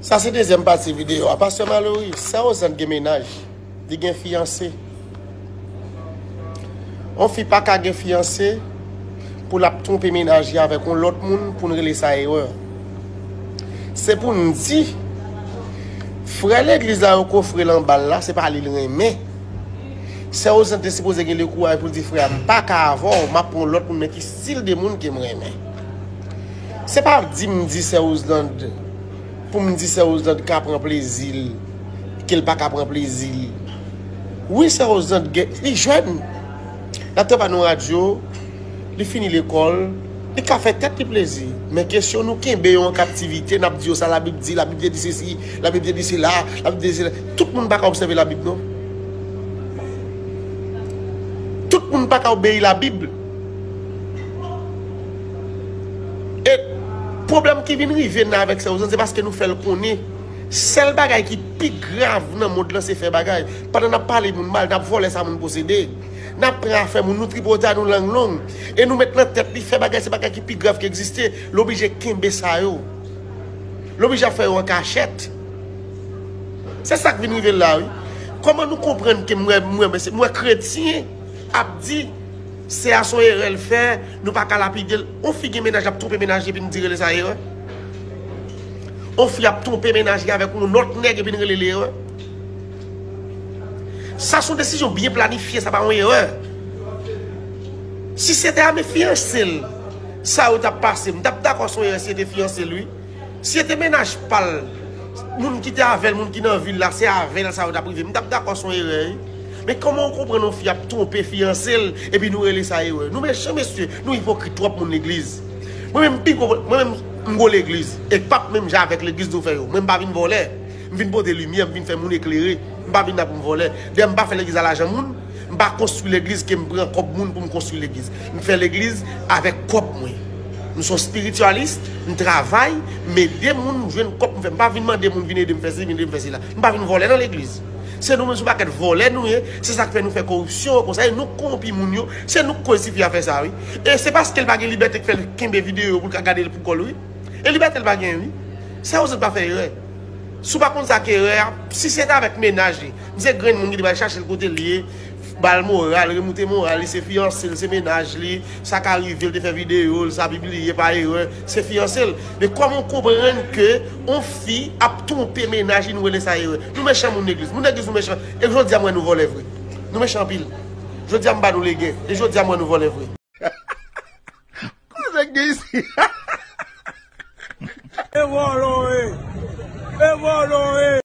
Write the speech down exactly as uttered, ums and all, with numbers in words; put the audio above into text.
Sa se dezyèm pati videyo a. Pastè Malory, sè Ozant gen mennaj, li gen fiyanse. Yon fi pa ka gen fiyanse pou l ap twonpe mennaj li avèk yon lòt moun pou n rele sa erè. Se pou n di, frè legliz la yo k ofri l anba l la, se pa li l renmen. Sè Ozant te sipoze gen le kouraj pou l di, frè a, m pa ka avè w, m ap pran yon lòt moun, men ki stil de moun ke m renmen. Se pa di m di sè Ozant pou m di sè Ozant ka pran plezi l, ke l pa ka pran plezi l. Wi, sè Ozant gen, li jèn. L ap travay nan radyo, li fini lekòl, li ka fè tèt li plezi. Men kesyon nou kenbe yo an kaptivite, n ap di yo sa Labib di, Labib te di sesi, Labib te di sela, Labib te di sela. Tout moun pa ka obsève Labib, non. Tout moun pa ka obeyi Labib. E pwoblèm ki vin rive n avèk sè Ozant, se paske nou fè l konnen sèl bagay ki pi grav nan mond lan se fè bagay. Pandan n ap pale moun mal, n ap vòlè sa moun posede. N ap pran afè moun, nou tripotay, nou lang long. E nou met nan tèt li fè bagay, se bagay ki pi grav ki egziste. L oblije kenbe sa yo. L oblije ap fè yo an kachèt. Se sa k vin rive l la, wi. Kòman nou konprann ke m wè, m wè, m wè kretyen ap di, sè a se yon erè l fè, nou pa ka lapide l. Yon fi gen mennaj, l ap twonpe mennaj li, epi n di rele sa erè? Yon fi ap twonpe mennaj li avèk yon lòt nèg, epi n rele l erè? Sa se yon desizyon byen planifye, sa pa yon erè. Si se te a men fiyanse l, sa yo t ap pase, m t ap dakò se yon erè si se te fiyanse l, wi. Si se te mennaj pa l, moun ki te avè l, moun ki nan vi l la, se avè l sa yo t ap rive. M t ap dakò se yon erè, wi. Men kòman w konprann yon fi ap twonpe fiyanse l, epi nou rele sa erè? Nou mechan, mesye, nou ipokrit twòp moun legliz. Mwen menm, m pi gwo, mwen menm, m gwo legliz. E k p ap menm jan avèk legliz nou fè yo. Mwen, m pa vin vòlè. M vin pote limyè, m vin fè moun eklere. M pa vin la pou m vòlè. Dayè, m pa fè legliz a lajan moun. M pa konstwi legliz ke m pran kòb moun pou m konstwi legliz. M fè legliz avèk kòb mwen. M se yon espirityalis, m travay, m ede moun, m jwenn kòb m fè. M pa vin mande moun vin ede m fè sesi, vin ede m fè sela. M pa vin vòlè nan legliz. Se nou menm, se yon pakèt vòlè nou ye, se sa k fè nou fè koripsyon konsa, e nou k kowonpi moun yo, se nou k koz tifi a fè sa, wi. E se paske l pa gen libète k fè l kenbe videyo pou l ka gade l pou kò l, wi. E libète l pa gen, wi. Sè Ozant pa fè erè. Si w pa konn sa k erè a, si se t avèk mennaj li, m se grenn moun ki te pral chache l kote l ye, ba l moral, remoute moral li, se fiyanse l, se mennaj li, sa ka rive l te fè videyo l, sa pibliye pa erè, se fiyanse l. Men kòman w konprann ke yon fi ap twonpe mennaj li, nou rele sa erè? Nou mechan moun legliz. Moun legliz nou mechan. E jodi a m wè nou vòlè vre. Nou mechan anpil. Jodi a m ba nou legen. E jodi a m wè nou vòlè vre. Koze k gen isi? E vòlò e. E vòlò e.